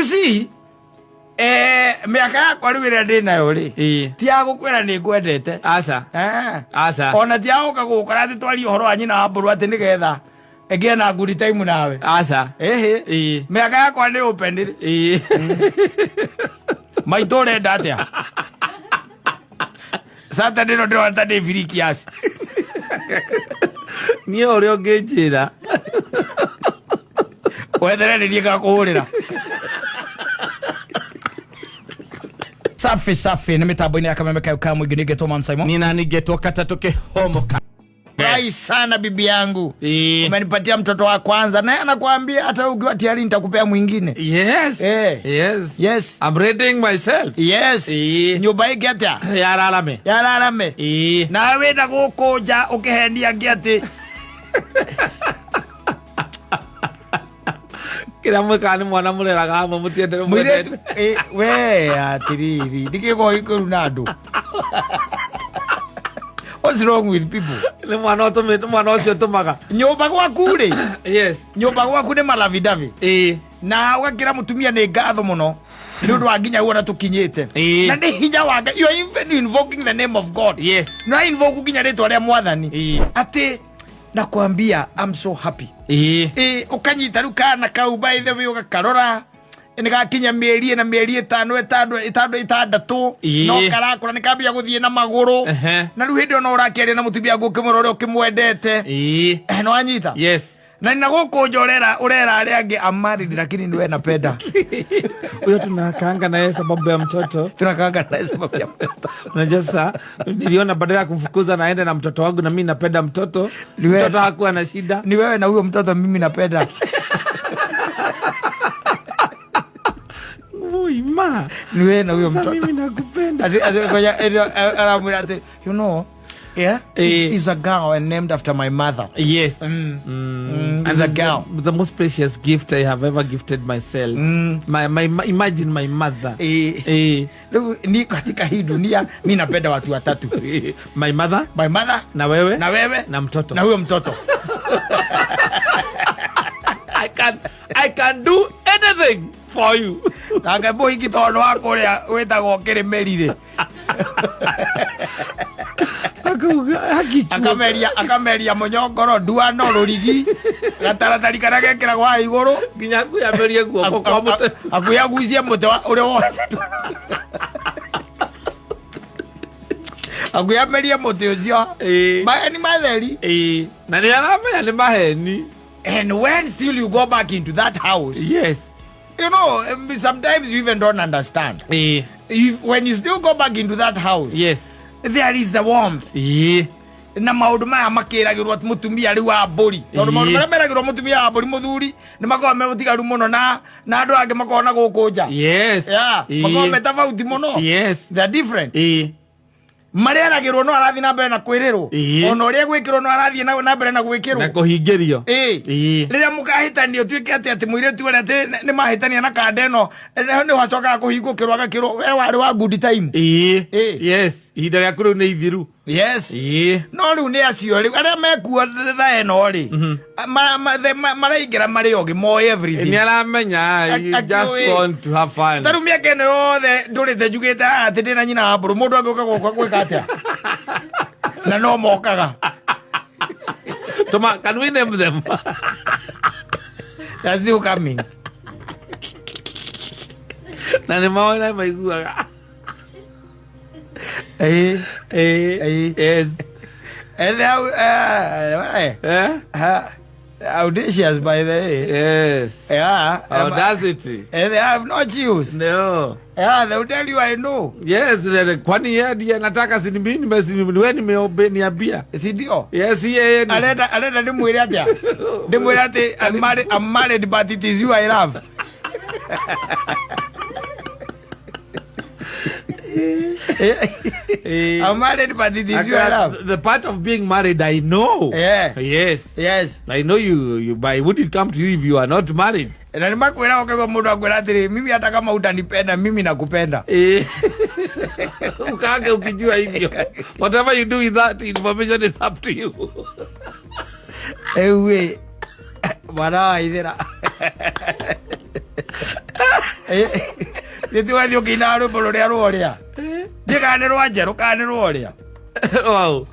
see, mĩaka yakwa rĩu ĩrĩa ndĩ nayo rĩ, ti ya gũkwĩra nĩ ngwendete. Aca. Aca. Ona ti ya gũka gũgũkora atĩ twarie ũhoro wa nyina wa mbũrũ atĩ nĩgetha ĩngĩe na good time nawe. Aca. Ĩhĩ. Mĩaka yakwa nĩ open rĩ. Maitũ ũrenda atĩa? Saturday no ndĩrona ta ndĩ free kiasi. Niĩ ũrĩa ũngĩnjĩra. Wethere nĩ niĩ ngakũhũrĩra. Safi safi nĩ mĩtambo-inĩ ya kameme kayo ka mũingĩ nĩngetwo Man Simon. Nĩ nani ngetwo katatũ kĩhomoka. Furahi sana bibi yangu. Umenipatia mtoto wa kwanza naye anakuambia hata ukiwa tayari nitakupea mwingine. Yes. Yes. Yes. I'm readying myself. Yes. Nyũmba ĩngĩ atĩa? Yararame. Yararame. Nawe wĩna gũkũ nja ũkĩhenia angĩ atĩ Kĩrĩa mwĩkaga nĩ mwana mũreraga hamwe mũtiendete. Mũirĩtu we atĩrĩrĩ ndikĩkorwo gĩkĩru na andũ. What's wrong with people? Nĩ mwana ũtũmĩte mwana ũcio ũtũmaga. Nyũmba gwaku rĩ. Yes. Nyũmba gwaku nĩ malavidavi. Na ũgakĩra mũtumia nĩ ngatho mũno nĩ ũndũ wa nginya guona tũkinyĩte. Na nĩ hinya wa Ngai. You are even invoking the name of God. Yes. Na invoke nginya rĩtwa rĩa mwathani. Atĩ nakwambia I'm so happy. Ũkanyita rĩu kana kau by the way ũgakarora nĩ gakinya mĩeri ĩna mĩeri ĩtano ĩtano ĩtano ĩtandatũ no karakũra nĩ kambia gũthiĩ na magũrũ. Na rĩu hĩndĩ ĩyo no ũrakĩaria na mũtumia waku ũkĩmwĩra ũrĩa ũkĩmwendete. No anyita. Yes. Na nina gũkũ nja ũrera arĩa angĩ I'm married lakini niwe napenda. Huyo tunakaanga na yeye sababu ya mtoto. Tunakaanga na yeye sababu ya mtoto. Unajua sasa niliona badala ya kumfukuza naende na mtoto wangu na mimi napenda mtoto. Mtoto hakuwa na shida. Ni wewe na huyo mtoto mimi napenda. Oi ma. Ni wewe na huyo Sasa mtoto. mimi nakupenda. Ati, ati, ngoja, ati, anamwambia ati, you know, yeah, it's a girl and named after my mother. Yes. It's And a girl. The most precious gift I have ever gifted myself. Imagine my mother. Rĩu ni katika hii dunia mi napenda watu watatu. My mother. My mother. Na wewe. Na wewe. Na mtoto. Na huyo mtoto. I can do anything for you. Nake mũhiki tondũ wa kũrĩa wĩtagwo kĩrĩmĩri rĩ. Akameria mũnyongoro nduano rũrigi gataratari karĩa gekĩragwo haha igũrũ nginya akuyamerie guoko kwa mũtĩ. Akuyagucie mũtĩ wa ũrĩa wothe. Akuyamerie mũtĩ ũcio. Maheni matheri. Na nĩ aramenya nĩ maheni. And when still you go back into that house. Yes. You know, sometimes you even don't understand. If, when you still go back into that house, Yes. there is the warmth. Na maũndũ maya makĩragĩrwo mũtumia rĩu wa mbũri. Tondũ maũndũ marĩa meragĩrwo mũtumia wa mbũri mũthuri nĩ makoragwo me mũtigaru mũno na andũ angĩ makoragwo na gũkũ nja. Yes. Yeah, makoragwo me tofauti mũno. Yes. They are different. Mareragĩrwo no arathiĩ na mbere na kwĩrĩrwo. Ona ũrĩa gwĩkĩrwo no arathiĩ na mbere na gwĩkĩrwo. Na kũhingĩrio. Rĩrĩa mũkahĩtania ũtuĩke atĩ mũirĩtu ũrĩa atĩ nĩ mahĩtania na kanda ĩno, nĩ wacokaga kũhingũkĩrwo agakĩrwo we warĩ wa good time. Yes. Ihinda rĩaku rĩu nĩ ithiru. Yes. No rĩu nĩ acio rĩu arĩa mekuo thaa ĩno rĩ, maraingĩra marĩ ogĩ moĩ everything. Nĩ aramenya, you just want to have fun. Ta rĩu mĩaka ĩno yothe ndũrĩte njugĩte atĩ ndĩna nyina wa mbũrũ, mũndũ angĩũka gũka gwĩka atĩa? Na no mokaga. Toma, can we name them? That's still coming. Na nĩ maoĩ na maiguaga. Yes. And they are, audacious by the way. Yes. Yeah. Audacity. And they have no chills. No. Yeah, they will tell you I know. Yes, kwani yeye ndiye anataka si mimi wewe nimeombe. Si ndio? Yes, yeye ni. Arenda ndimwire atia? Ndimwire ati I'm married but it is you I love. I'm married but it is you I love. The part of being married I know. Yeah. Yes. Yes. I know you but would it come to you if you are not married? Na nimakwira ukaigua mundu akwira atiri mimi hata kama utanipenda mimi nakupenda. Ukaange ukijua hivyo. Whatever you do with that information is up to you. Ewe. Bwana wa ithira. Gĩti wathiĩ ũkĩinaga rwĩmbo rũrĩa rworĩa. Ndiĩ kana nĩ rwa njerũ kana nĩ rworĩa. Wow.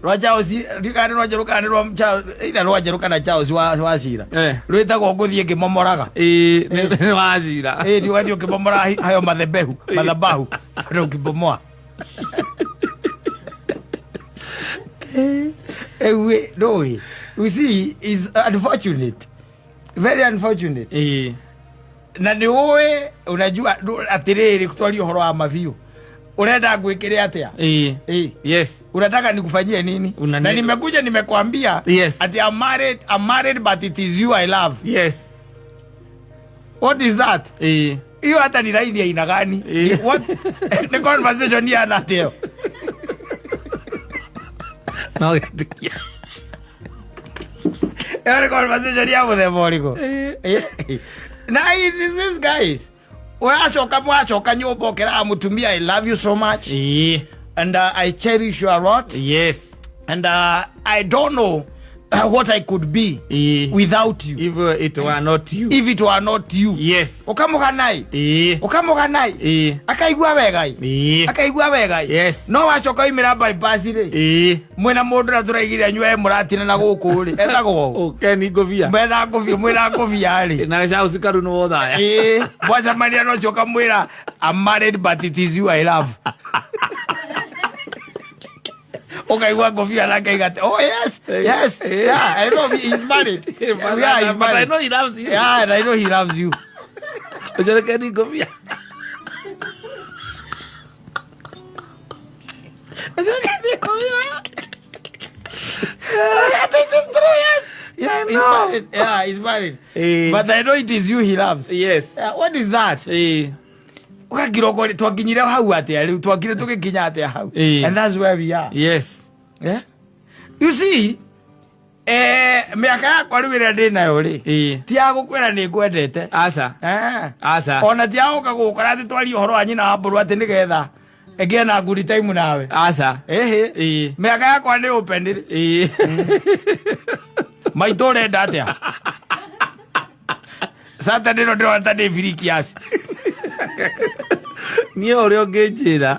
Rwa Charles, ndiĩ kana nĩ rwa njerũ kana nĩ rwa Charles, either rwa njerũ kana Charles wa Cira. Rwĩtagwo ngũthiĩ ngĩmomoraga. Ĩĩ, nĩ wa Cira. Ĩĩ, nĩ ũgathiĩ ũkĩmomora hayo mathebehu, madhabahu. Ndio ũkĩbomoa. Ewe, ndũĩ. You see, is unfortunate. Very unfortunate. Na nĩ ũĩ, unajua, atĩrĩrĩ, twarie ũhoro wa mabiũ. Ũrenda ngwĩkĩre atĩa? Ĩĩ. Yes. Unataka nikufanyie nini? Na nimekuja nimekwambia ati I'm married but it is you I love. Yes. What is that? Ĩĩ. Hiyo hata ni raini ya aina gani? What? Ni conversation ya na atĩa? No gĩtĩkia. Ĩyo nĩ conversation ya mũthemba ũrĩkũ? Na is this guys. Ũracoka mwacoka nyũmba ũkĩraga mũtumia I love you so much. And I cherish you a lot. Yes. And I don't know what I could be without you. If it were not you. If it were not you. Yes. Ũkamũganai. Ũkamũganai. Akaigua wegai. Akaigua wegai. Yes. No wacoka oimĩra bypass rĩ. Mwĩna mũndũ na tũraigire anyue mũratina na gũkũ rĩ. Etagwo ũ? Ken Ngũbia. Mwĩna Ngũbia, mwĩna Ngũbia rĩ. Na Charles Karu nĩ wothaya. Mwacemania na ũcio ũkamwĩra, I'm married but it is you I love. Ũkaigua Ngũbia nake aiga atĩ, oh yes, yes, yeah, I know he's married. Yeah, he's But I married. know he loves you. Yeah, and I know he loves you. Ũcio nĩ Ken Ngũbia. Ũcio nĩ Ken Ngũbia. That is true, yes. Yeah, I he's know. married. Yeah, he's married. But I know it is you he loves. Yes. Yeah, what is that? Ũgakira ũkore, twakinyire hau atĩa rĩu, twakire tũgĩkinya atĩa hau. And that's where we are. Yes. Yeah? You see, mĩaka yakwa rĩu ĩrĩa ndĩ nayo rĩ, ti ya gũkwĩra nĩ ngwendete. Aca. Aca. Ona ti ya gũka gũgũkora atĩ twarie ũhoro wa nyina wa mbũrũ atĩ nĩgetha ĩngĩe na good time nawe. Aca. Ĩhĩ. Mĩaka yakwa nĩ open rĩ. Maitũ ũrenda atĩa? Saturday no ndĩrona ta ndĩ free kiasi. Niĩ ũrĩa ũngĩnjĩra.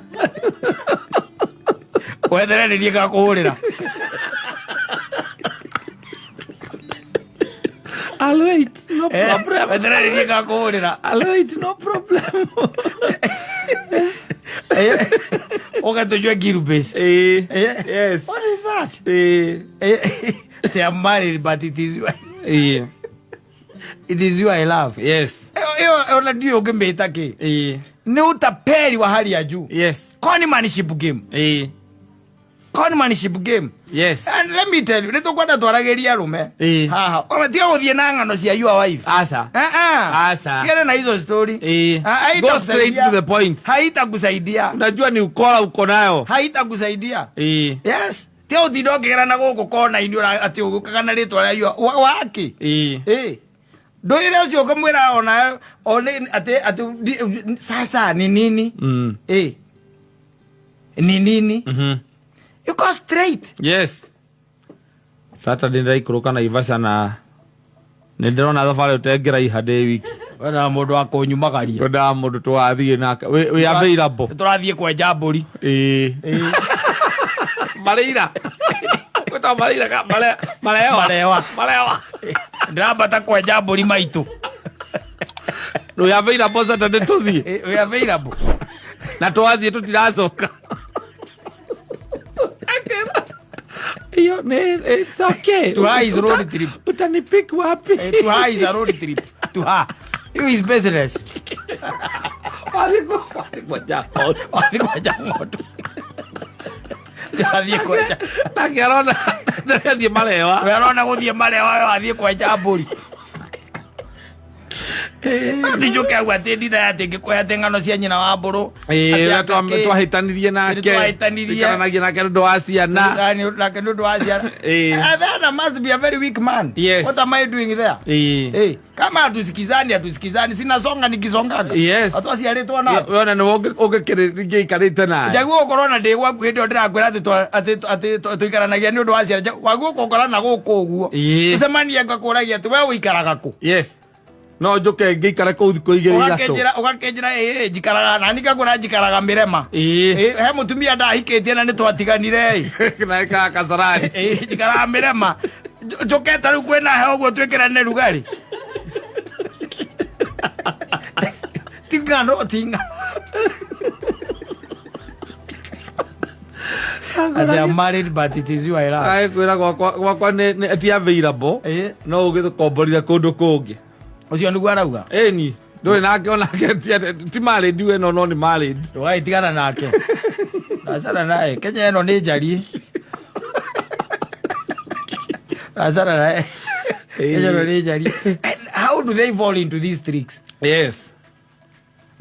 Wethere nĩ niĩ ngakũhũrĩra. I'll wait, no problem. Wethere nĩ niĩ ngakũhũrĩra. I'll wait, no problem. Ũgatũnyua ngiru base. Yes. What is that? They are married, but it is you. It is you I love. Yes. Ĩyo ona ndiũĩ ũngĩmĩta kĩ. Nĩ utapeli wa hali ya juu. Yes. Conmanship game. Conmanship game. Yes. And let me tell you, nĩ tũkwenda twaragĩrie arũme. Haha. Ona tiga gũthiĩ na ng'ano cia your wife. Aca. Aca. Tigana na hizo story. Go straight to the point. Haitakusaidia. Unajua ni ukora uko nayo. Haitakusaidia. Yes. Tiga gũtinda ũkĩgera na gũkũ kona-inĩ atĩ ũgũkaga na rĩtwa rĩa your wake. Ndũire ũcio ũkamwĩra ona, one, atĩ, atĩ, ndi, sasa ni nini? Ni nini? You go straight. Yes. Saturday ndaikũrũka Naivasha na nĩ ndĩrona thabarĩ ũtengĩra iha ndĩ wiki. Wena mũndũ wa kũnyumagaria. Wena mũndũ tũrathiĩ nake. Wĩ available. Tũrathiĩ kwenja mbũri. Mareira. Gwĩtagwo mareira ka marewa. Marewa. Marewa. Ndĩrambata kwenja mbũri maitũ. Wĩ available Saturday tũthiĩ. Wĩ available. Na twathiĩ tũtiracoka. Iyo, ne, it's okay. Tuha is road trip. Utanipick wapi? Tuha is a road trip. Tuha. Hiyo is business. Wathiĩ kwenja ng'ondu. Wathiĩ kwenja ng'ondu. Wathiĩ kwenja. Nake arona, ndathiĩ marewa. We arona gũthiĩ marewa, we wathiĩ kwenja mbũri. Atĩ njũke hau atĩ ndinda atĩ ngĩkũhe atĩ ng'ano cia nyina wa mbũrũ. Atĩ Ũrĩa akĩ- twahĩtanirie nake. Twahĩtanirie. Tũikaranagia nake nĩ ũndũ wa ciana. Nake nĩ ũndũ wa ciana. Then I must be a very weak man. Yes. What am I doing there? Kama hatusikizani, hatusikizani. Sina songa nikisongaga. Yes. Watu waciarĩtwo na. We ona nĩ ũngĩkĩrĩikarĩte nawe. Njaguo ũkorwo na ndĩ gwaku hĩndĩ ĩyo ndĩrakwĩra atĩ atĩ tũikaranagia nĩ ũndũ wa ciana. Waguo ũkũkora na gũkũ ũguo. Tũcemanie ngakũragia atĩ we ũikaraga kũ? Yes. No njũke ngĩikare kũu thikũ igĩrĩ ithatũ. Ũgakĩnjĩra ĩĩ njikaraga na ningakũra njikaraga mĩrema. Ĩĩ. Ĩĩ, he mũtumia ndahikĩtie na nĩ twatiganire ĩ. Na ĩkaga Kasarani. Ĩĩ, njikaraga mĩrema. Njũke ta rĩu kwĩna heho ũguo twĩkĩrane rugarĩ. Ti ng'ano, ti ng'ano. And they are married but it is you I love. Aĩ kwĩra gwakwa ti available. Ĩĩ. No ũgĩkomborire kũndũ kũngĩ. Ũcio nĩguo arauga. Ĩni. Ndũrĩ nake onake ti married we no no nĩ married. Ndũgagĩtigana nake. Ndacana naye. Kenya ĩno nĩ njariĩ. Ndacana naye. Kenya ĩno nĩ njariĩ. And how do they fall into these tricks? Yes.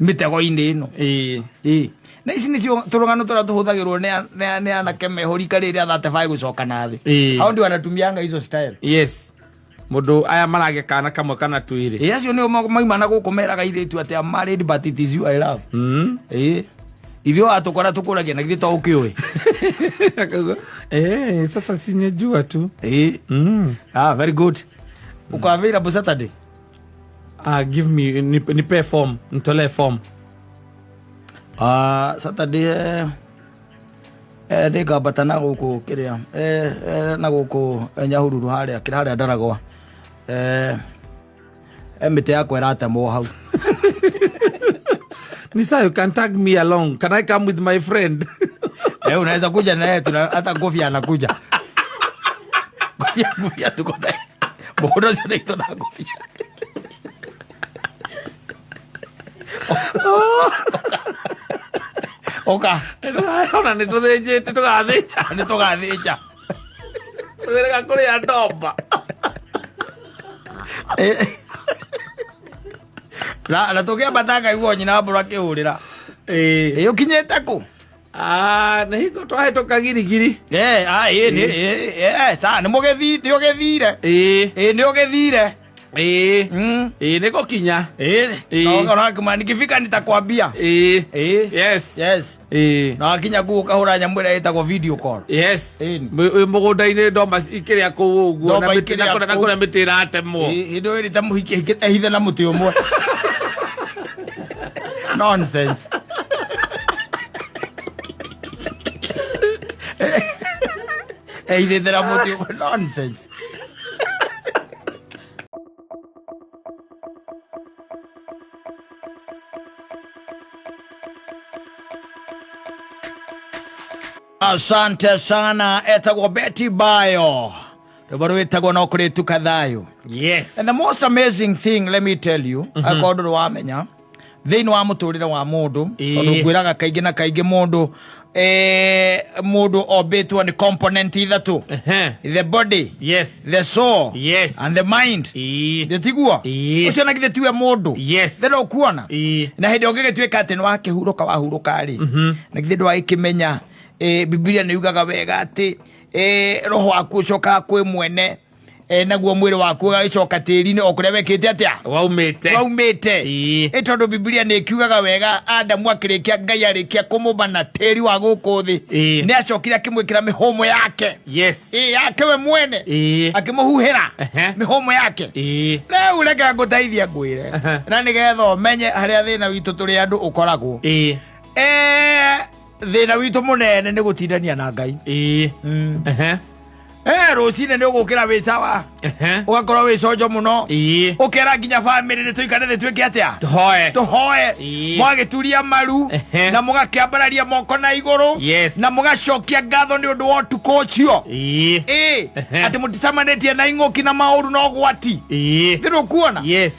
Mĩtego-inĩ ĩno. Ĩĩ. Ĩĩ. Na ici nĩcio tũrũgano tũrĩa tũhũthagĩrwo nĩ anake mehũrika rĩrĩa 35 gũcoka na thĩ. Ĩĩ. Hao ndio wanatumianga hizo style. Yes. Mũndũ aya maragĩa kana kamwe kana twĩrĩ. Ĩĩ acio nĩo mauma na gũkũ meraga airĩtu atĩ I'm married but it is you I love. Ĩĩ. Ithuĩ watũkora tũkũragia na githĩ to ũkĩũĩ. Eh, sasa sinejua tu. Ĩĩ. Ah, very good. Uko available Saturday? Ah, give me nipe form, nitolee form. Ah, Saturday nĩngambata na gũkũ kĩrĩa na gũkũ Nyahururu harĩa kĩrĩa harĩa Ndaragwa. Mĩtĩ yakwa ĩratemwo hau. Nisa, you can tag me along. Can I come with my friend? Unaweza kuja na yeye, hata Ngũbia anakuja. Ngũbia, Ngũbia tuko naye. Mũgũnda ũcio nĩ na Ngũbia. Ũka. Ona nĩ tũthĩnjĩte, tũgathĩnja. Nĩ tũgathĩnja. Tũgerega kũrĩa ndomba. Na tũkĩambata ngaigua nyina mbũra akĩhũrĩra. Ĩĩ. Ĩ, ũkinyĩte kũ? Ah, nĩ hingo twahĩtũka girigiri. Ah, ĩ, nĩ, ĩ, sa, nĩ mũgĩthi, nĩ ũgĩthire. Ĩĩ. Ĩ, nĩ ũgĩthire. Ĩĩ. Ĩĩ, nĩ gũkinya. Ĩ, Ĩ. na ũkona akĩmwĩra, nikifika nitakwambia. Ĩĩ. Ĩ. Yes. Yes. Ĩĩ. Na wakinya kuu ũkahũra nyamũ ĩrĩa ĩtagwo video call. Yes. Ĩni. Wĩ mũgũnda-inĩ ndomba ikĩrĩa kũu ũguo, Ndomba na mĩtĩ- ikĩrĩa na kũu. kũrĩa mĩtĩ ĩratemwo. Ĩ, hĩndĩ ĩyo ĩrĩte mũhiki ehithe na mũtĩ ũmwe. Nonsense. Ehithĩte na mũtĩ ũmwe. Nonsense. Asante sana, etagwo Betty Bayo. Rwĩmbo rwĩtagwo no kũrĩtuka thayũ. Yes. And the most amazing thing, let me tell you, akorwo ndũrĩ wamenya, thĩinĩ wa mũtũrĩre wa mũndũ, tondũ ngwĩraga kaingĩ na kaingĩ mũndũ ombĩtwo nĩ component ithatũ. The body, Yes. the soul, Yes. and the mind. Ĩĩ. Tiguo? Ĩĩ. Ũcio na githĩ tiwe mũndũ. Yes. Thĩna ũkuona? Ĩĩ. Na hĩndĩ ĩyo ũngĩgĩtuĩka atĩ nĩ wakĩhurũka wahurũka rĩ, na githĩ ndwagĩkĩmenya, Bibilia nĩ yugaga wega atĩ, roho waku ũcokaga kwĩ mwene, naguo mwĩrĩ waku ũgagĩcoka tĩri-inĩ o kũrĩa wekĩte atĩa? Waumĩte. Waumĩte. Ĩĩ. Tondũ Bibilia nĩ ĩkiugaga wega, Adamu akĩrĩkia, Ngai arĩkia kũmũmba na tĩri wa gũkũ thĩ. Ĩĩ. Nĩ acokire akĩmwĩkĩra mĩhũmũ yake. Yes. Ĩĩ, yake we mwene. Ĩĩ. Akĩmũhuhĩra mĩhũmũ yake. Ĩĩ. Rĩu reke ngũteithie ngwĩre. Na nĩgetha ũmenye harĩa thĩna witũ tũrĩ andũ ũkoragwo. Ĩĩ. Thĩna witũ mũnene nĩ gũtindania na Ngai. Ĩĩ. Rũcinĩ nĩ ũgũkĩra wĩ sawa. Ũgakorwo wĩ conjo mũno. Ĩĩ. Ũkera nginya bamĩrĩ nĩ tũikare thĩ twĩke atĩa? Tũhoe. Tũhoe. Ĩĩ. Mũgagĩturia maru. Na mũgakĩambararia moko na igũrũ. Yes. Na mũgacokia ngatho nĩ ũndũ wa ũtukũ ũcio. Ĩĩ. Ĩĩ. Atĩ mũticemanĩtie na ing'ũki na maũru na ũgwati. Ĩĩ. Thĩ ndũkuona? Yes.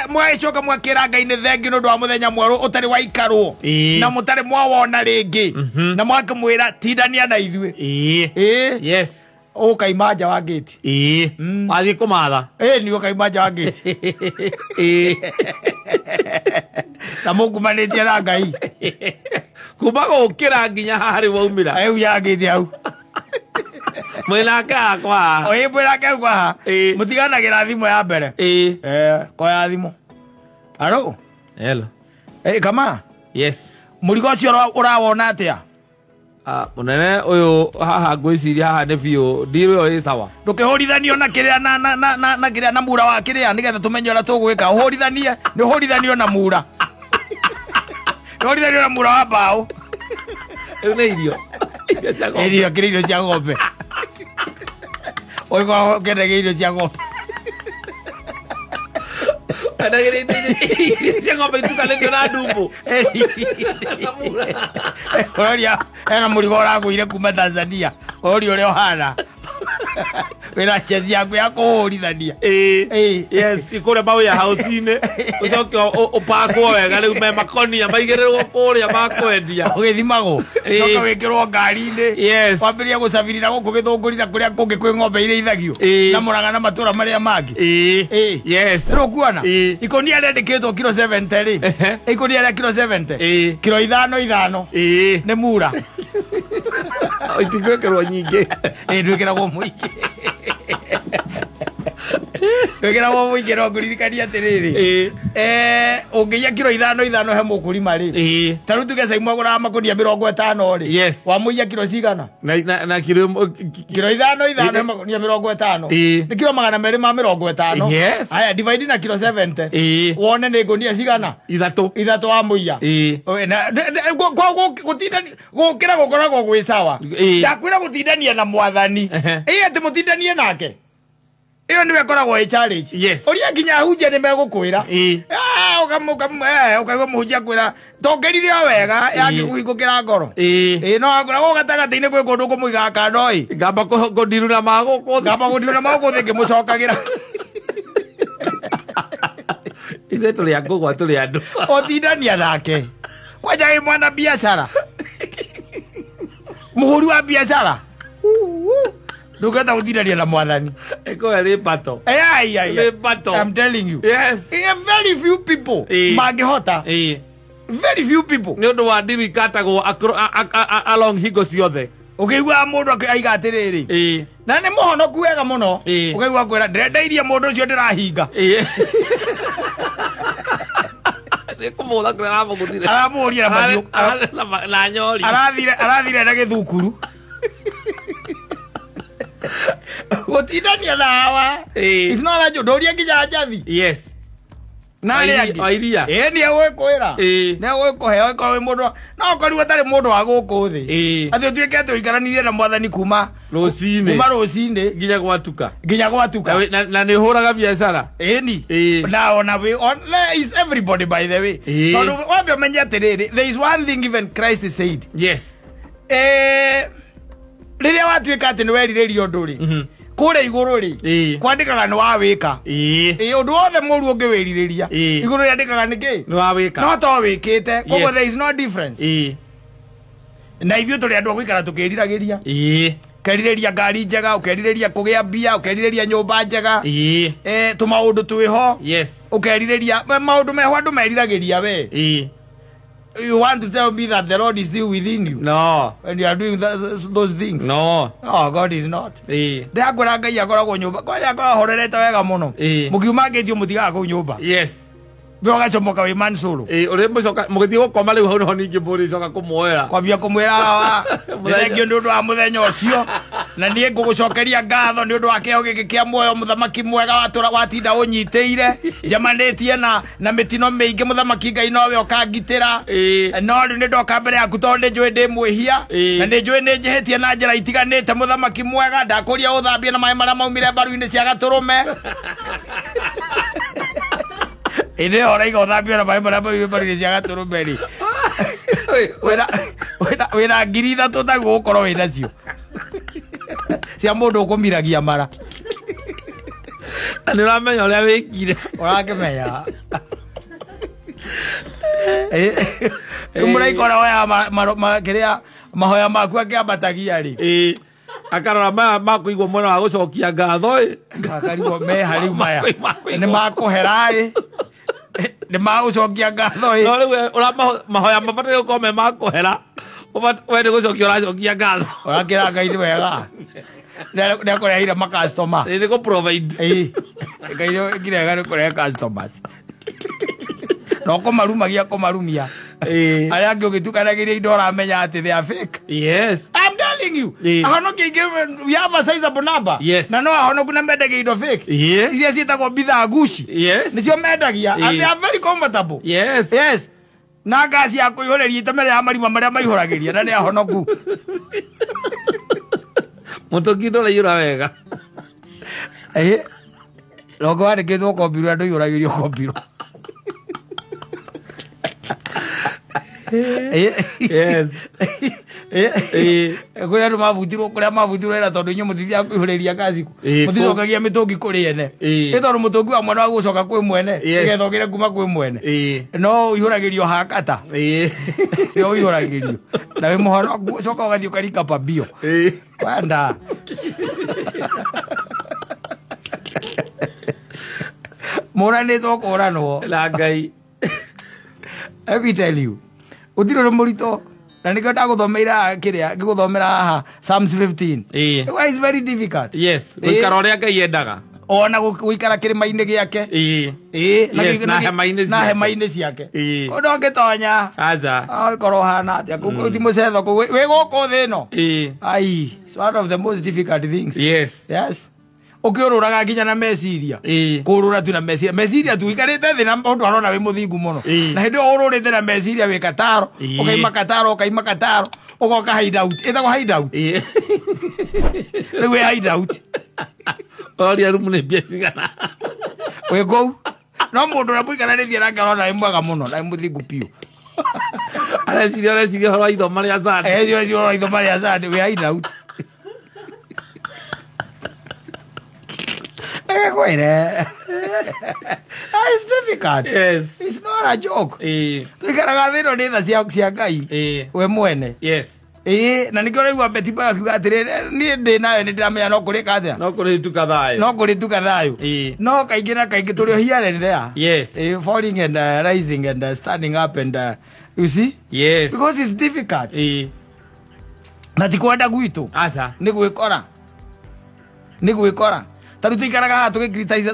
Mũgagĩcoka mwakĩra Ngai nĩ thengi nĩ ũndũ wa mũthenya mwerũ ũtarĩ waikarwo. Ĩĩ. Na mũtarĩ mwawona rĩngĩ. Na mũgakĩmwĩra tindania na ithuĩ. Ĩĩ. Ĩĩ. Yes. Ũkaima nja wa gate. Ĩĩ. Wathiĩ kũmatha. Ĩĩ, nĩ ũkaima nja wa gate. Ĩĩ. Na mũkumanĩtie na Ngai. Kuma gũkĩra nginya haha rĩu waumĩra. Rĩu ya gate hau. Mwĩnake hakwa haha. Ĩĩ, mwĩnake hakwa haha. Ĩĩ. Mũtiganagĩra thimũ ya mbere. Ĩĩ. Koya thimũ. Alo? Hello. Kama? Yes. Mũrigo ũcio ũrawona atĩa? Ah, munene uyu haha ngwiciria haha nĩ biũ ndirũ ĩyo ĩ sawa. Ndũkĩhũrithanio na kĩrĩa na na na na na kĩrĩa na mura wa kĩrĩa nĩgetha tũmenye ũrĩa tũgwĩka. Ũhũrithanie, nĩ ũhũrithanio na mura. Nĩ ũhũrithanio na mura wa mbaũ. Rĩu nĩ irio. Irio cia ng'ombe. Irio kĩrĩa irio cia ng'ombe. Ũgĩkorwo ũkĩendagia irio cia ng'ombe. Endagĩria indo irio cia ng'ombe itukanĩtio na ndumbu. Ũroria hena mũrigo ũragũire kuma Tanzania. Ũroria ũrĩa ũhana. Wĩna chezi yaku ya kũhũrithania. Ĩĩ. Ĩĩ. Yes, kũrĩa mawĩa house-inĩ ũcoke ũpakwo wega rĩu me makonia maigĩrĩrwo kũrĩa ma kwendia. Ũgĩthimagwo. Ĩĩ. Coka wĩkĩrwo ngari-inĩ. Yes. Wambĩrĩria gũcabiri na gũkũ Gĩthũngũri na kũrĩa kũngĩ kwĩ ng'ombe irĩithagio. Ĩĩ. Na Mũrang'a na matũra marĩa mangĩ. Ĩĩ. Ĩĩ. Yes. Rĩu ũkuona Ĩĩ. ikũnia rĩandĩkĩtwo kiro 70 rĩ Ehe. ikũnia rĩa kiro 70 Ĩĩ. kiro ithano ithano Ĩĩ. nĩ mura. Itigwĩkĩrwo nyingĩ. Ĩĩ ndwĩkĩragwo mũingĩ. Ndwĩkĩragwo mũingĩ no ngũririkanie atĩrĩrĩ. Ĩĩ. Ũngĩiya kiro ithano ithano he mũkũrima rĩ. Ĩĩ. Ta rĩu tuge Saimu agũraga makũnia 50 rĩ. Yes. Wamũiya kiro cigana? Na kiro Kiro ithano ithano he makũnia 50. Ĩĩ. Nĩ kiro 250. Yes. Haya divide na kiro 70. Ĩĩ. Wone nĩ ngũnia cigana? Ithatũ. Ithatũ wamũiya. Ĩĩ. Oe, na gũtindani gũkĩra gũkoragwo gwĩ sawa. Ĩĩ. Ndakwĩra gũtindania na mwathani. Ehe. Ĩĩ atĩ mũtindanie nake. Ĩyo nĩyo ĩkoragwo ĩ challenge. Yes. Ũria nginya ahunjia nĩ megũkwĩra. Ĩĩ. Ah, ũkaigua mũhunjia akwĩra tongerire o wega yangĩkũhingũkĩra ngoro. Ĩĩ. Ĩĩ no akwĩra gũkũ gatagatĩ-inĩ kwĩ kũndũ kũmũigaga kando ĩ. Ngamba kũndiruna na magũkũ thĩ. Ngamba gũtirwo na magũkũ thĩ ngĩmũcokagĩra. Ithuĩ tũrĩ a ngũgwa tũrĩ andũ. Ũtindania nake. Kwanja wĩ mwana biacara. Mũhũri wa biacara. Ndũngĩhota gũtindania na mwathani. Ĩkorwo ĩrĩ battle. Ai, ai, ai. Nĩ battle. I'm telling you. Yes. Very few people Ĩĩ. mangĩhota. Ĩĩ. Very few people. Nĩ ũndũ wa ndiru ikatagwo along hingo ciothe. Ũkĩiguaga mũndũ aiga atĩrĩrĩ. Ĩĩ. Na nĩ mũhonoku wega mũno. Ĩĩ. Ũkaigua kwĩra ndĩrendeirie mũndũ ũcio ndĩrahinga. Ĩĩ. Nĩ kũmũgũtha kũrĩa aramũgũthire. Aramũhũrire na mathiũ. Na nyori. Arathire na gĩthukuru. Gũtindania na hawa. Ĩĩ. It's not a joke. Ndũrie nginya njathi. Yes. Na arĩa angĩ. O iria. Ĩĩ nĩ egwĩkwĩra. Ĩĩ. Nĩ egwĩkũhe okorwo wĩ mũndũ no ũkorirwo ũtarĩ mũndũ wa gũkũ thĩ. Ĩĩ. Atĩ ũtuĩke atĩ ũikaranirie na mwathani kuma Rũcinĩ. kuma rũcinĩ Nginya gwatuka. nginya gwatuka. Na nĩ ũhũraga biacara. Ĩni. Ĩĩ. Na ona wĩ on is everybody by the way. Ĩĩ. Tondũ wambe ũmenye atĩrĩrĩ, there is one thing even Christ said. Yes. Rĩrĩa watuĩka atĩ nĩ werirĩria ũndũ rĩ, Mhm. kũrĩa igũrũ rĩ, Ĩĩ. kwandĩkaga nĩ wawĩka. Ĩĩ. Ĩĩ, ũndũ wothe mũru ũngĩwĩrirĩria, Ĩĩ. igũrũ rĩandĩkaga nĩ kĩ? Nĩ wawĩka. No to wĩkĩte, koguo Yes. there is no difference. Ĩĩ. Na ithuĩ tũrĩ andũ a gũikara tũkĩriragĩria. Ĩĩ. Ũkerirĩria ngari njega, ũkerirĩria kũgĩa mbia, ũkerirĩria nyũmba njega. Ĩĩ. Tũmaũndũ twĩho. Yes. Ũkerirĩria maũndũ meho andũ meriragĩria we. Ĩĩ. You want to tell me that the Lord is still within you? No. When you are doing those things? No. No, God is not. Ĩĩ. Ndĩrakwĩra Ngai akoragwo nyũmba. Kwanja akoragwo ahorerete wega mũno. Ĩĩ. Mũkiuma ngĩtio mũtigaga kũu nyũmba. Yes. We ũgacomoka wĩ Mansuru. Ĩĩ, ũrĩ mũcoka mũgĩthiĩ gũkoma rĩu hau nĩho ningĩ mũrĩcoka kũmuoera. Kwambia kũmwĩra hawa, nĩ nĩ ũndũ wa mũthenya ũcio na niĩ ngũgũcokeria ngatho nĩ ũndũ wa kĩheo gĩkĩ kĩa muoyo mũthamaki mwega watũra watinda ũnyitĩire njemanĩtie na mĩtino mĩingĩ mũthamaki Ngai nowe ũkangitĩra. Ĩĩ. No rĩu nĩ ndoka mbere yaku tondũ nĩ njũĩ ndĩ mwĩhia Ĩĩ. na nĩ njũĩ nĩ njĩhĩtie na njĩra itiganĩte mũthamaki mwega ndakũria ũthambie na maĩ marĩa maumire mbaru-inĩ cia gatũrũme. Ĩndĩ ĩyo ũraiga ũthambio na maĩ marĩa maumire mbaru-inĩ cia gatũrũme rĩ. Wĩna 3,000 taguo ũkorwo wĩ nacio cia mũndũ ũkũmiragia mara. Na nĩ ũramenya ũrĩa wĩkire. Ũrakĩmenya. Rĩu mũraika ũrĩa woyaga kĩrĩa mahoya maku akĩambatagia rĩ. Ĩĩ. Akarora maya makũigwo mwena wa gũcokia ngatho ĩ. Akarigwo meha rĩu maya. Makũigwo. Nĩ makũhera ĩ. Nĩ magũcokia ngatho ĩ. No rĩu ũra mahoya mabataire gũkorwo me makũhera. We nĩ gũcokia ũracokia ngatho. Ũrakĩra Ngai nĩ wega. Nĩ akũreheire makastoma. Ĩ, nĩ kũ provide. Ĩ. Ngai nĩ wega nĩ kũrehe customers. Na ũkũmarumagia kũmarumia. Arĩa angĩ ũgĩtukanagĩria indo ũramenya atĩ they are fake. Yes. I'm telling you. Ĩĩ. Ahonoki aingĩ, we have a sizable number. Yes. Na no ahonoku na mendagia indo fake. Iria ciĩtagwo bidhaa gushi. Nĩcio mendagia. And they are very comfortable. Yes. Na ngasi ya kũihũrĩria itemere ya marima marĩa maihũragĩria na nĩ ahonoku. Mũtũngi ndũraiyũra wega. Ĩĩ. Rongo wandĩkĩtwo kombirwo na ndũihũragĩrio kombirwo. Ĩĩ. Ĩĩ. Kũrĩa andũ mabutirwo, kũrĩa mabutirwo wĩra tondũ inyuĩ mũtithiaga kũihũrĩria ngaci, mũticokagia mĩtũngi kũrĩ ene. Nĩ tondũ mũtũngi wa mwene wa gũcoka kwĩ mwene, nĩgetha ũgĩre kuma kwĩ mwene. No ũihũragĩrio hakata. Nĩ ũihũragĩrio na wĩ mũhonoku, ũcoka ũgathiĩ ũkarika pambio. Kwenda mũranĩtwo kũranwo. Na Ngai. Let me tell you, gũtirĩ ũndũ mũritũ, na nĩkĩo ndagũthomeire kĩrĩa ngĩgũthomera haha, Psalms 15. Well, it's very difficult. Yes. Gũikara ũrĩa Ngai endaga. Ona gũikara kĩrĩma-inĩ gĩake. Ĩĩ, na Yes, na hema-inĩ na ciake. hema-inĩ ciake. Ũndũ ũngĩtonya Aca. korwo hana atĩa kũu ti mũcetho kũu wĩ gũkũ thĩ ĩno. Ai, it's one of the most difficult things. Yes, ũkĩũrũraga nginya na meciria. Kũrũra tu na meciria, meciria tu, ikarĩte thĩ na mũndũ arona wĩ mũthingu mũno. Na hĩndĩ ĩyo ũrũrĩte na meciria wĩ kataro. Ũkaima kataro, ũkaima kataro, ũgoka hideout, ĩtagwo hideout. Rĩu wĩ hideout. Ũroria rumu nĩ mbia cigana. Wĩ kũu, no mũndũ ũrĩa mũikaranĩtie nake arona wĩ mwega mũno na wĩ mũthingu biũ. Areciria ũhoro wa ithoma rĩa Sunday. Eci ũrora ithoma rĩa Sunday, wĩ hideout. Kwire, it's difficult. It's not a joke. Tuikaraga thĩ ĩno nĩ tha cia Ngai we mwene. Ĩĩ, na nĩkĩo ũraigua Betty Boy akiuga atĩrĩrĩ, niĩ ndĩ nayo nĩ ndĩramenya no kũrĩka atĩa. No kũrĩtuka thayũ. No kũrĩtuka thayũ. No kaingĩ na kaingĩ tũrĩ o here and there. Ĩĩ, falling and rising and standing up and you see, because it's difficult. Na ti kwenda gwitũ. Aca. Nĩ gwĩkora, nĩ gwĩkora. Ta rĩu tũikaraga haha tũgĩ criticize,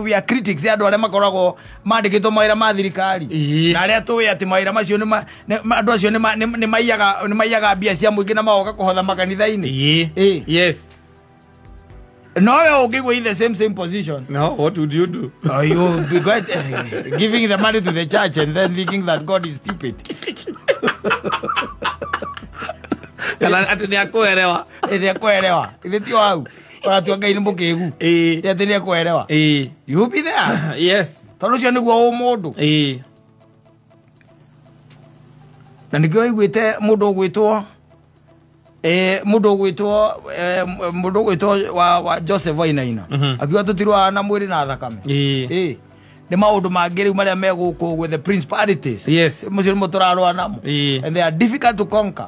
we are critics ya andũ arĩa makoragwo mandĩkĩtwo mawĩra ma thirikari. Na arĩa tũĩ atĩ mawĩra macio nĩ andũ acio nĩ maiyaga mbia cia mũingĩ na magoka kũhotha makanitha-inĩ. No we ũngĩgwo in the same position. No, what would you do? Oh, you be quite, giving the money to the church and then thinking that God is stupid. Kana atĩ nĩ akũerewa. Nĩ ekwerewa, ithe ti hau ũratua Ngai nĩ mũkĩgu. Atĩ nĩ ekwerewa. You be there. Tondũ ũcio nĩguo ũmũndũ. Na nĩkĩo iguĩte mũndũ ũgwĩtwo wa Joseph Wainaina akiuga tũtirũaga na mwĩrĩ na thakame. Ĩĩ, nĩ maũndũ mangĩ rĩu marĩa me gũkũ with the principalities. Mũcio nĩmo tũrarũa namo. And they are difficult to conquer,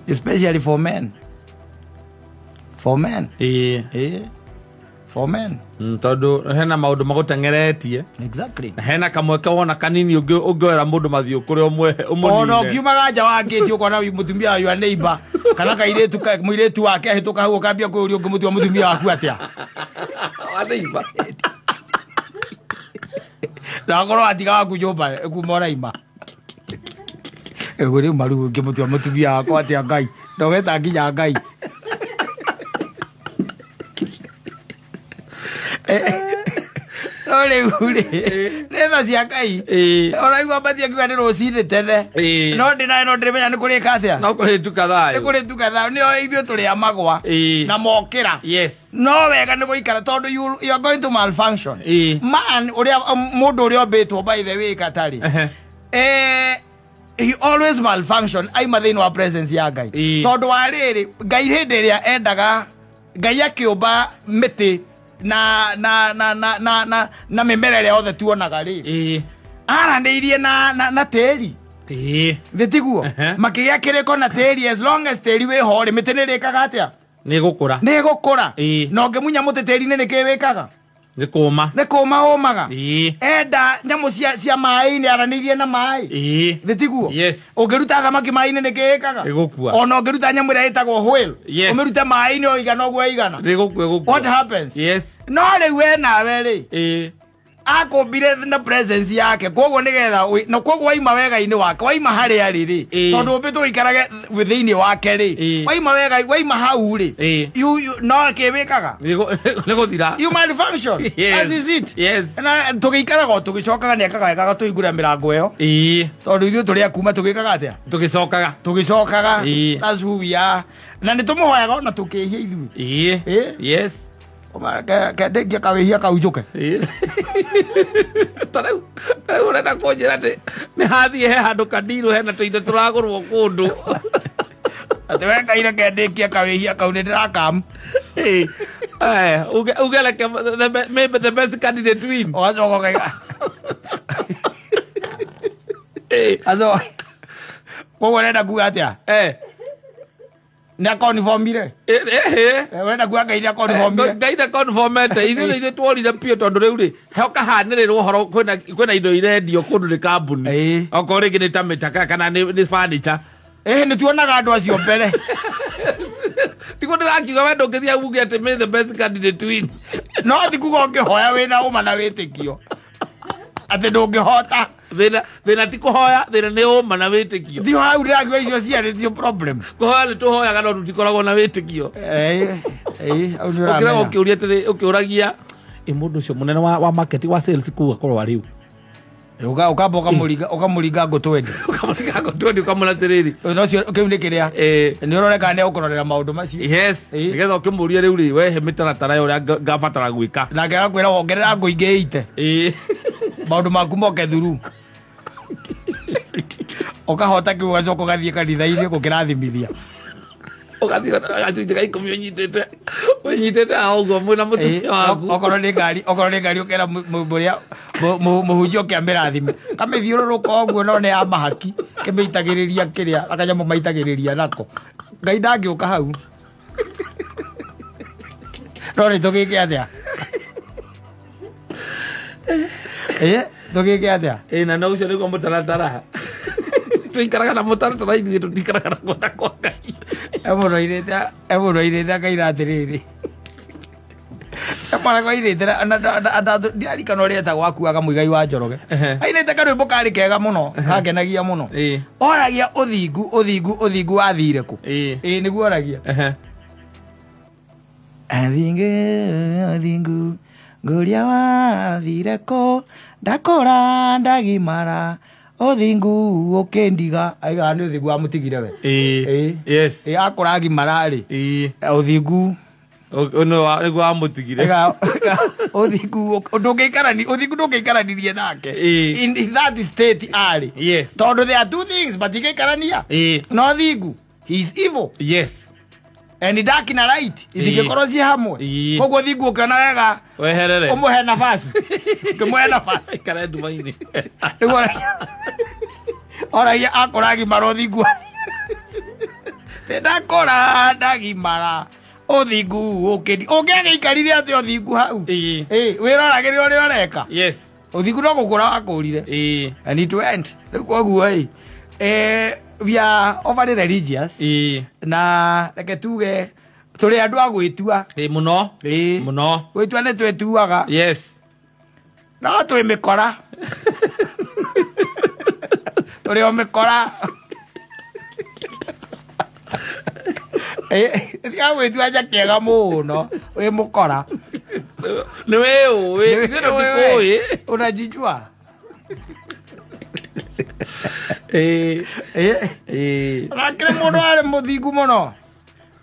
especially for men, for men. Ĩĩ, for men. Tondũ hena maũndũ magũteng'eretie. Na hena kamweke wona kanini ũngĩoera mũndũ mathiũ kũrĩa ũmwe Ona ũmũnine. ũkiumaga nja wa ngĩti ũkona mũtumia wa your neighbor kana kairĩtu mũirĩtu wake ahĩtũka hau, ũkambia kwĩyũria ũngĩmũtua mũtumia waku atĩa. Wa neighbor. Na akorwo watiga waku nyũmba kuma ũraima ĩguo rĩu maru ũngĩmũtua mũtumia wakwa atĩa? Ngai ndogeta nginya Ngai. No rĩu rĩ, nĩ tha cia Ngai. Ũraigua mbathi akiuga nĩ rũcinĩ tene. No ndĩ nayo, no ndĩrĩmenya nĩ kũrĩka atĩa. No kũrĩtuka Nĩ thayũ. kũrĩtuka thayũ, nĩo ithuĩ tũrĩ a magwa na mokĩra. No wega nĩ gũikara tondũ you are going to malfunction. Man ũrĩa mũndũ ũrĩa ũmbĩtwo, by the way, katarĩ, he always malfunction aima thĩinĩ wa presence ya Ngai. Tondũ wa rĩrĩ, Ngai hĩndĩ ĩrĩa endaga, Ngai akĩũmba mĩtĩ na mĩmera ĩrĩa yothe tuonaga rĩ, aranĩirie na tĩri. Thĩ tiguo? Makĩgĩa kĩrĩko na tĩri. As long as tĩri wĩho rĩ, mĩtĩ nĩ ĩrĩkaga atĩa? Nĩ gũkũra. Nĩ ĩgũkũra. Na ũngĩmunya mũtĩ tĩri-inĩ, nĩ kĩ wĩkaga? Nĩ kũma. Nĩ kũma ũmaga. Enda nyamũ cia maĩ-inĩ, aranĩirie na maĩ. Thĩ tiguo? Yes. Ũngĩruta thamaki maĩ-inĩ, nĩ kĩ ĩkaga? Ĩgũkua. Ona ũngĩruta nyamũ ĩrĩa ĩtagwo whale, ũmĩrute maĩ-inĩ o igana ũguo ĩigana, Nĩ gũkua ĩgũkua. what happens? Yes. No rĩu we nawe rĩ, Akũmbire na presence yake, koguo nĩgetha na koguo waima wega-inĩ wake, waima harĩa rĩ rĩ, tondũ ũmbĩtwo ũikarage thĩinĩ wake rĩ, waima wega, waima hau rĩ, no kĩwĩkaga nĩ gũthira. You malfunction. Yes. That is it. Yes. Na tũgĩikaraga o tũgĩcokaga, nĩ ekaga wega tũhingũra mĩrango ĩyo, tondũ ithuĩ tũrĩ a kuma tũgĩkaga atĩa? Tũgĩcokaga. Tũgĩcokaga. That's who we are, na nĩ tũmũhoyaga ona tũkĩhia ithuĩ. Yes. Kendĩngia kawĩhia kau njũke. Ta rĩu ũrenda kũnjĩra atĩ nĩ hathiĩ he handũ kandirũ hena tũindo tũragũrwo kũndũ? Atĩ we Ngai, reke ndĩkie kawĩhia kau, nĩ ndĩrakamu. Uge reke maybe the best candidate win. Ũgacoka ũkaiga aco koguo ũrenda kuga atĩa? Nĩ akonifomire. Ũrenda kuga Ngai nĩ akonifomire? Ngai nĩ conformete, ithuĩ nĩ ithuĩ tuorire biũ, tondũ rĩu rĩ hokahanĩrĩrwo ũhoro kwĩna indo irendio kũndũ nĩ kambuni, okorwo rĩngĩ nĩ ta mĩtaka kana nĩ furniture. Ĩĩ, nĩ tuonaga andũ acio mbere. Tiguo ndĩrakiuga, we ndũngĩthiĩ uge atĩ may the best candidate win. No ti kuga ũngĩhoya wĩna ũma na wĩtĩkio atĩ ndũngĩhota. Thĩna ti kũhoya, thĩna nĩ ũma na wĩtĩkio. Ti hau ndĩrakiuga, icio ciarĩ cio problem. Kũhoya nĩ tũhoyaga, no tũtikoragwo na wĩtĩkio. Ĩĩ, hau nĩ ũkĩraga ũramenya. Ũkĩũria atĩrĩ, ũkĩũragia ĩ mũndũ ũcio mũnene wa market, wa sales kũu akorwo arĩ ũ? Ũkamba ũkamũringa ngũ 20. Ũkamũringa ngũ 20, ũkamũra atĩrĩrĩ. No cio kĩu nĩ kĩrĩa nĩ ũroneka nĩ ũkũrorera maũndũ macio. Yes. Nĩgetha ũkĩmũrie rĩu rĩ, wehe mĩtaratara ya ũrĩa ngabatara gwĩka. Nake agakwĩra wongerera ngũ ingĩ ite, maũndũ maku moke thuru, ũkahota kĩu, ũgacoka ũgathiĩ kanitha-inĩ gũkĩrathimithia. Ũgathiĩ gacunjĩ ka 10 ũnyitĩte haha ũguo mwĩna mũtumia waku. Okorwo nĩ ngari ũkera mũrĩa mũhunjia ũke amĩrathime, kamĩthiũrũrũka ũguo, no nĩ ya mahaki, kĩmĩitagĩrĩria kĩrĩa akanyamũ maitagĩrĩria nako. Ngai ndangĩũka hau, no nĩ tũgĩke atĩa? Ĩ tũgĩke atĩa? Ĩ, na no ũcio nĩguo mũtaratara, tũikaraga na mũtaratara, ithuĩ tũtikaraga na kwenda kwa Ngai. E mũndũ airĩte akaira atĩrĩrĩ, mwana airĩte ndirarikana ũrĩa etagwo, akuaga Mũigai wa Njoroge. Ainĩte karwĩmbo karĩ kega mũno, kangenagia mũno. Oragia ũthingu, ũthingu, ũthingu wathire kũ? Ĩ nĩguo oragia. Athingu, ũthingu ngũria wathire kũ? Ndakũra ndagimara, ũthingu ũkĩndiga. Aigaga nĩ ũthingu wamũtigire we. Yes. Ĩ akũra agimara rĩ, ũthingu Nĩguo wamũtigire. Ũthingu ndũngĩikarani, ũthingu ndũngĩikaranirie nake in that state arĩ, tondũ there are two things matingĩikarania, no thingu, he is evil and dark na light itingĩkorwo ciĩ hamwe. Koguo thingu ũkĩona wega weherere. Ũmũhe nafasi, ũkĩmũhe nafasi ikare nduma-inĩ. Nĩguo oragia akũra agimara, ũthingu ndakũra ndagimara, ũthingu ũkĩndi ũngĩagĩikarire atĩa ũthingu hau? Ĩ wĩroragĩre ũrĩa ũreka. Ũthingu no gũkũra wakũrire and it went. Rĩu koguo ĩ we are overly religious, na reke tuge tũrĩ andũ a gwĩtua. Ĩ mũno. Mũno. Gwĩtua nĩ twĩtuaga. No twĩ mĩkora, tũrĩ o mĩkora. Tiga gwĩtua njakĩega mũno, wĩ mũkora. Nĩ wĩũĩ, ithuĩ tũtikũĩ. Unajijua. Nakĩrĩ mũndũ arĩ mũthingu mũno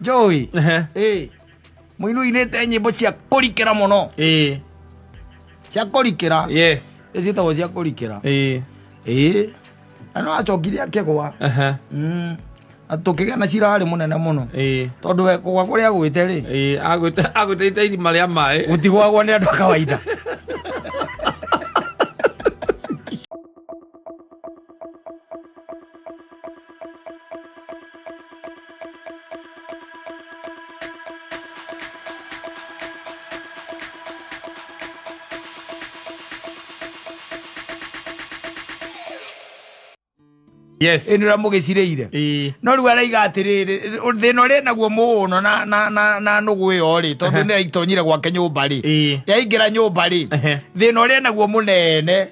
njũĩ. Mũini ũinĩte nyĩmbo cia kũrikĩra mũno, cia kũrikĩra. Ciĩtagwo cia kũrikĩra. Ĩ na no acokire akĩgwa. Na tũkĩgĩa na cira warĩ mũnene mũno, tondũ we kũgwa kũrĩa agwĩte rĩ, Agwĩte irima rĩa maĩ. Gũtigwagwo nĩ andũ a kawaida. Yes. Ĩ nĩ ũrĩa mũgĩcirĩire. No rĩu araiga atĩrĩrĩ, thĩna ũrĩa naguo mũno na nũgũ ĩyo rĩ, tondũ nĩ aitonyire gwake nyũmba rĩ, yaingĩra nyũmba rĩ, thĩna ũrĩa naguo mũnene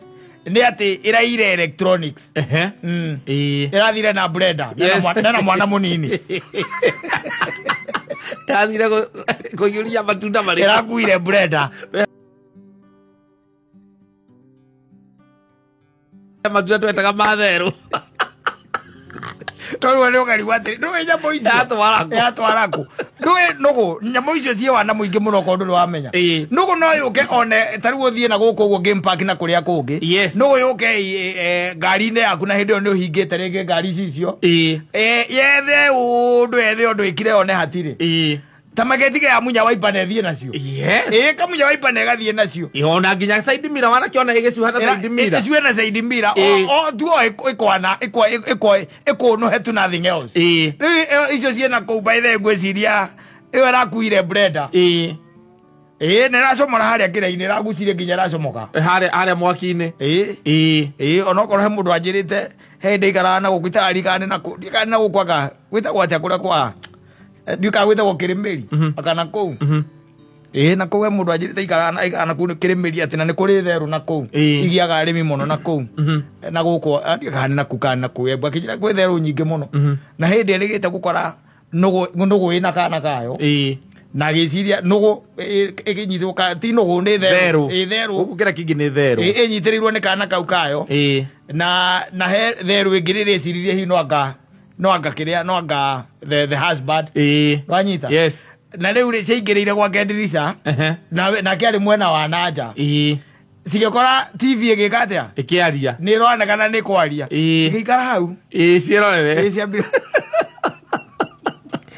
nĩ atĩ ĩraire electronics. Ĩrathire na blender. Yes. Nena mwana mũnini. Yathire kũiyũria matunda marĩkũ? Ĩrakuire blender. Matunda twetaga matherũ. Tondũ nĩ ũkarigwo atĩrĩ, ndũĩ nyamũ icio Yatwara kũ? Yatwara kũ? Ndũĩ nũgũ, nyamũ icio ciĩ wana mũingĩ mũno korwo ndũrĩ wamenya. Nũgũ no yũke one ta rĩu ũthiĩ na gũkũ ũguo game park na kũrĩa kũngĩ. Yes. Nũgũ yũke ngari-inĩ yaku na hĩndĩ ĩyo nĩ ũhingĩte rĩngĩ ngari ici icio. Yethe ũndũ, yethe ũndũ ĩkire one hatirĩ. Ta magetiga ya munya waipa na ĩthiĩ nacio. Yes. Ĩ kamunya waipa na ĩgathiĩ nacio. Ona nginya side mirror wanakĩona ĩgĩcuha na side mirror. Ĩcuhe na side mirror. O tuo ĩkwana ĩkwa ĩkũnũhe tu, nothing else. Rĩu ĩyo icio ciĩna kũu, by the way, ngwĩciria ĩyo ĩrakuire blender. Ĩ na ĩracomora harĩa kĩrainĩ, ĩragucirie nginya ĩracomoka. Harĩa mwaki-inĩ. Ĩ. Ĩ onokorwo he mũndũ anjĩrĩte he hĩndĩ aikaraga na gũkũ itararikane na kũ ndikane na gũkũ anga gwĩtagwo atĩa kũrĩa kwa ndiũkaga gwĩtagwo kĩrĩmĩri akana kũu. Ĩ na kũu he mũndũ anjĩrĩte aikaraga na kũu kĩrĩmĩri atĩ na nĩ kũrĩ therũ na kũu. Igiaga arĩmi mũno na kũu. Na gũkũ ndiũkaga nĩ na kũu kana na kũu embu akĩnjĩra kwĩ therũ nyingĩ mũno. Na hĩndĩ ĩrĩgĩte gũkora nũgũ nũgũ ĩna kana kayo. Na agĩciria nũgũ ĩkĩnyitwo ti nũgũ nĩ therũ. Therũ. Ĩ therũ. Gũkũ kĩrĩa kĩngĩ nĩ therũ. Ĩ ĩnyitĩrĩirwo nĩ kana kau kayo. Na he therũ ĩngĩ rĩrĩa ĩciririe hihi no anga kĩrĩa no anga the husband. Wanyita? Yes. Na rĩu rĩ ciaingĩrĩire gwake ndirica. Na nake arĩ mwena wa nanja. Cigĩkora TV ĩgĩka atĩa? Ĩkĩaria. Nĩ ĩronekana nĩ kwaria. Cigĩikara hau. Ĩ ciĩrorere. Ĩ ciambire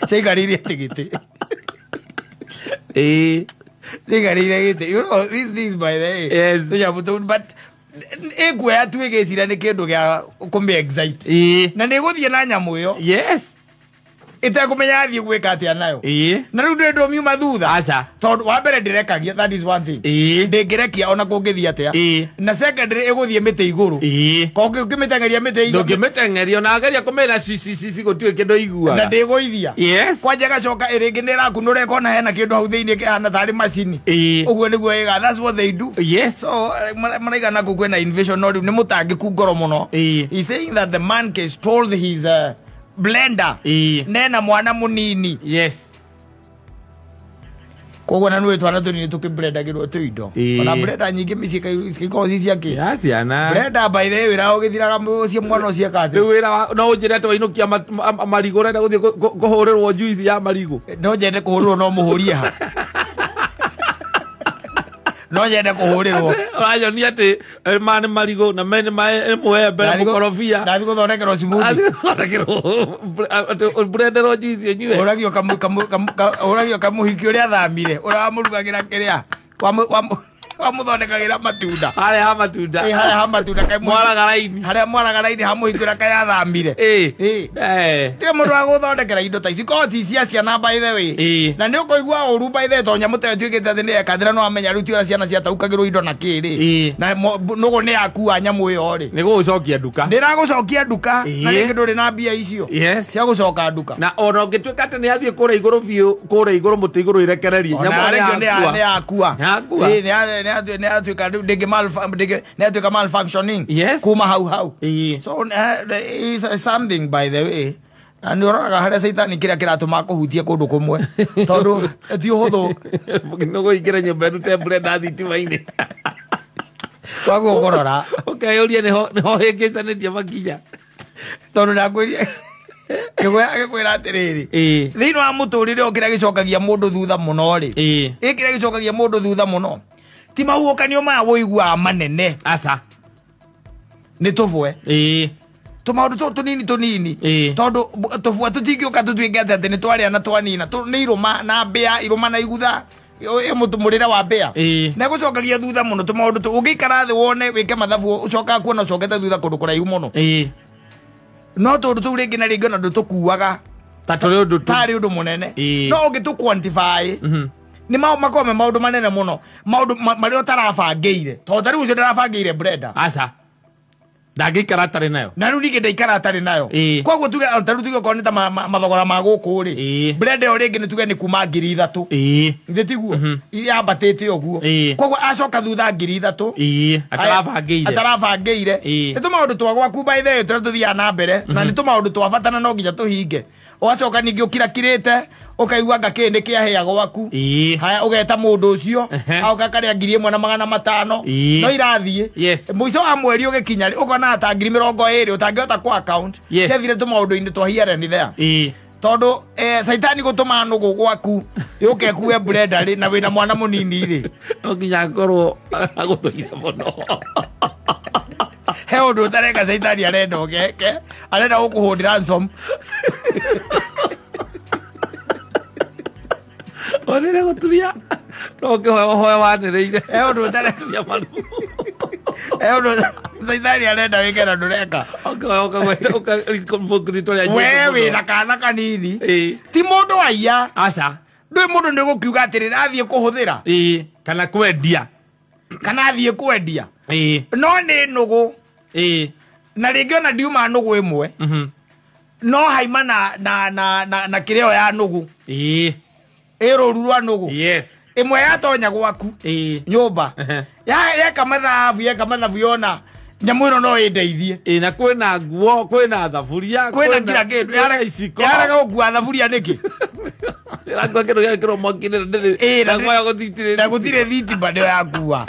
ciaikarĩire atĩ gĩtĩ. Ciaikarĩire gĩtĩ. You know these things, by the way. Yes. Tũnyamũ tũu, but ĩkuoya tu ĩgĩciria nĩ kĩndũ gĩa kũmĩ excite. Na nĩ ĩgũthiĩ na nyamũ ĩyo. Yes. Ĩtekũmenya athiĩ gwĩka atĩa nayo. Na rĩu ndĩ ndũmiuma thutha. Aca. Tondũ wa mbere ndĩrekagia, that is one thing. Ndĩngĩrekia ona kũngĩthiĩ atĩa. Na secondary ĩgũthiĩ mĩtĩ igũrũ. Ko ũngĩmĩteng'eria mĩtĩ igũrũ. Ndũngĩmĩteng'eria ona ageria kũmĩra cicicici gũtirĩ kĩndũ iguaga. Na ndĩgũithia. Yes. Kwanja ĩgacoka ĩrĩngĩ nĩ ĩrakunũra ĩkona hena kĩndũ hau thĩinĩ kĩhana tarĩ macini. Ũguo nĩguo ĩga. That's what they do. Yes. So maraigana kũu kwĩna invasion no rĩu nĩ mũtangĩku ngoro mũno. He's saying that the man stole his blender. Nena mwana mũnini. Yes. Koguo na nĩũĩ twana tũnini tũkĩblendagĩrwo tũindo. Ona blender nyingĩ mĩciĩ ikoragwo ci ciakĩ? Ya ciana. Blender, by the way, wĩra ũgĩthiraga mũciĩ mwana ũcio eka atĩa? Rĩu wĩra no ũnjĩre atĩ wainũkia marigũ ũrenda gũthiĩ kũhũrĩrwo juice ya marigũ. No nyende kũhũrĩrwo no mũhũrie ha? No nyende kũhũrĩrwo. Ũranyonia atĩ ma nĩ marigũ na me nĩ mũembe na mũkorobia. Ndathiĩ gũthondekerwo smoothie. Atĩ blenderwo juice ũnyue. Ũragio kamũhiki ũrĩa athamire ũrĩa wamũrugagĩra kĩrĩa wamũthondekagĩra matunda. Harĩa ha matunda. Ĩ, harĩa ha matunda kaĩ Mwaraga raini. Harĩa mwaraga raini ha mũhiki ũrĩa kaĩ athamire. Ĩ. Tiga mũndũ wa gũthondekera indo ta ici korwo ci cia ciana, by the way. Na nĩ ũkũigua ũru, by the way, tondũ nyamũ ta ĩyo ĩtuĩkĩte atĩ nĩ yekathĩra no amenya rĩu ti ũrĩa ciana ciataũkagĩrwo indo na kĩrĩ. Na nũgũ nĩ yakua nyamũ ĩyo rĩ. Nĩ gũgũcokia nduka. Nĩ ĩragũcokia nduka na rĩngĩ ndũrĩ na mbia icio cia gũcoka nduka. Na ona ũngĩtuĩka atĩ nĩ athiĩ kũrĩa igũrũ biũ, kũrĩa igũrũ mũtĩ igũrũ irekererie Ona nyamũ ĩyo arekio nĩ yakua. nĩ yakua. Yakua. Ĩ, nĩ yatuĩka rĩu ndĩngĩ nĩ yatuĩka malfunctioning Yes. kuma hau hau. So is something, by the way, na nĩ ũroraga harĩa caitani kĩrĩa kĩratũma kũhutie kũndũ kũmwe tondũ ti ũhũthũ. Nĩ gũingĩra nyũmba ĩrute blender thitima-inĩ. Waguo kũrora. Ũkeyũria nĩho hĩngĩcanĩtie makinya. Tondũ ndakwĩria gĩkwĩra atĩrĩrĩ, thĩinĩ wa mũtũrĩre ũyũ kĩrĩa gĩcokagia mũndũ thutha mũno rĩ, ĩ kĩrĩa gĩcokagia mũndũ thutha mũno ti mahuhũkanio maya wũiguaga manene. Aca. Nĩ tũbwe tũmaũndũ tũtũ tũnini tũnini tondũ tũbwe tũtingĩũka tũtuĩke atĩ atĩ nĩ twarĩa na twanina. Nĩ irũma na mbĩa, irũma na igutha, ĩ mũrĩre wa mbĩa na ĩgũcokagia thutha mũno. Tũmaũndũ tũ ũngĩikara thĩ wone wĩke mathabu ũcokaga kuona ũcokete thutha kũndũ kũraihu mũno. No tũndũ tũu rĩngĩ na rĩngĩ ona ndũtũkuaga ta tũrĩ ũndũ tu. Tarĩ ũndũ mũnene no ũngĩtũ quantify nĩ makoragwo me maũndũ manene mũno, maũndũ marĩa ũtarabangĩire, tondũ ta rĩu ũcio ndarabangĩire blender. Aca. Ndangĩikara atarĩ nayo. Na rĩu ningĩ ndaikara atarĩ nayo. Koguo tuge ta rĩu tuge okorwo nĩ ta mathogora ma gũkũ rĩ, blender ĩyo rĩngĩ nĩ tuge nĩ kuma 3000. Githĩ tiguo? Yambatĩte ũguo. Koguo acoka thutha 3000. Atarabangĩire. Atarabangĩire. Nĩ tũmaũndũ twa gwaku by the way tũrĩa tũthiaga na mbere, na nĩ tũmaũndũ twa bata na no nginya tũhinge. Ũgacoka ningĩ ũkirakirĩte ũkaigua anga kĩĩ nĩ kĩahĩa gwaku. Haya, ũgeta mũndũ ũcio, agoka akarĩa 1500. No irathiĩ. Mũico wa mweri ũgĩkinya rĩ, ũkona ta 20,000 ũtangĩhota kũ account. Ciathire tũmaũndũ-inĩ twa here and there. Tondũ caitani gũtũma nũgũ gwaku yũke ĩkue blender rĩ, na wĩna mwana mũnini rĩ, no nginya akorwo agũtũire mũno. He ũndũ ũtareka, caitani arenda ũgeke, arenda gũkũhũndĩra ransom. Onire gũturia no ũkĩhoya ũhoya wanĩrĩire. He ũndũ ũtareka, Turia maru. he ũndũ caitani arenda wĩke na ndũreka. Ũkĩhoya ũkagweta ũkarĩtwa rĩa We Jesũ mũno. wĩna kana kanini, ti mũndũ aiya. Aca. Ndũĩ mũndũ nĩ gũkiuga atĩrĩrĩ, athiĩ kũhũthĩra Kana kwendia. Kana athiĩ kwendia. No nĩ nũgũ. Na rĩngĩ ona ndiuma nũgũ ĩmwe, no haima na kĩrĩo ya nũgũ, ĩ rũru rwa nũgũ. Ĩmwe yatonya gwaku nyũmba, yeka mathabu, yeka mathabu, yona nyamũ ĩno no ĩndeithie. Na kwĩna nguo, kwĩna thaburia, kwĩna kila kĩndũ. Kwĩna iciko. Yarega gũkua thaburia nĩkĩ? Ĩrakua kĩndũ gĩakĩrwo mwaki-inĩ na ndĩrĩ Na na nguo ya gũthitĩrĩria. Na gũtirĩ thitima, nĩyo yakua.